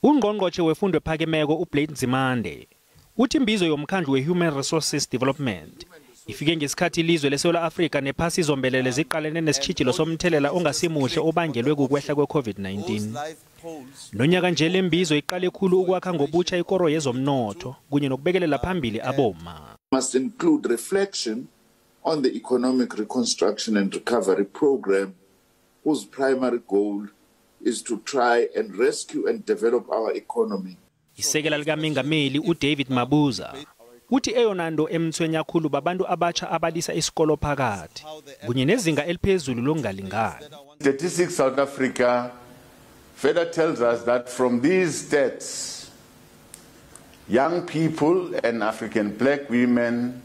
Ungqongqotjhe wefundo ephakemeko uBlade Nzimande uthi imbizo yomkhandlu we-Human Resources Development ifike ngesikhathi ilizwe leSewula Afrika nephasi zombelele ziqalene nesitjhijilo somthelela ongasimuhle obangelwe kukwehla kwe-COVID-19. Nonyaka nje lembizo iqale khulu ukwakha ngobutjha ikoro yezomnotho kunye nokubekelela phambili abomma. Must include reflection on the economic reconstruction and recovery program, whose primary goal is to try and rescue and develop our economy. Isekela likamengameli uDavid Mabuza uthi eyona nto emthwenya khulu babantu abatsha abalisa isikolo phakathi kunye nezinga eliphezulu lokungalingani. Statistics South Africa further tells us that from these stats, young people and African black women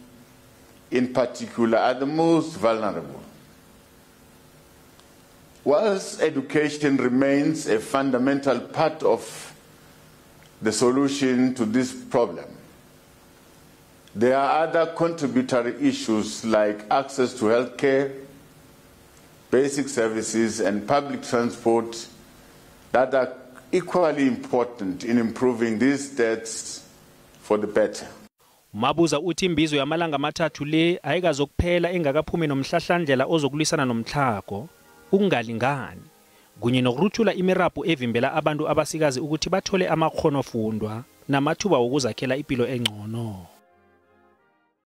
in particular are the most vulnerable. Whilst education remains a fundamental part of the solution to this problem, there are other contributory issues like access to healthcare, basic services, and public transport that are equally important in improving these stats for the better. Mabuza uthi imbizo yamalanga amathathu le ayikazokuphela engakaphumi nomhlahlandlela ozokulwisana nomtlhago, ukungalingani kunye nokuruthula imirabhu evimbela abantu abasikazi ukuthi bathole amakghonofundwa namathuba wokuzakhela impilo engcono.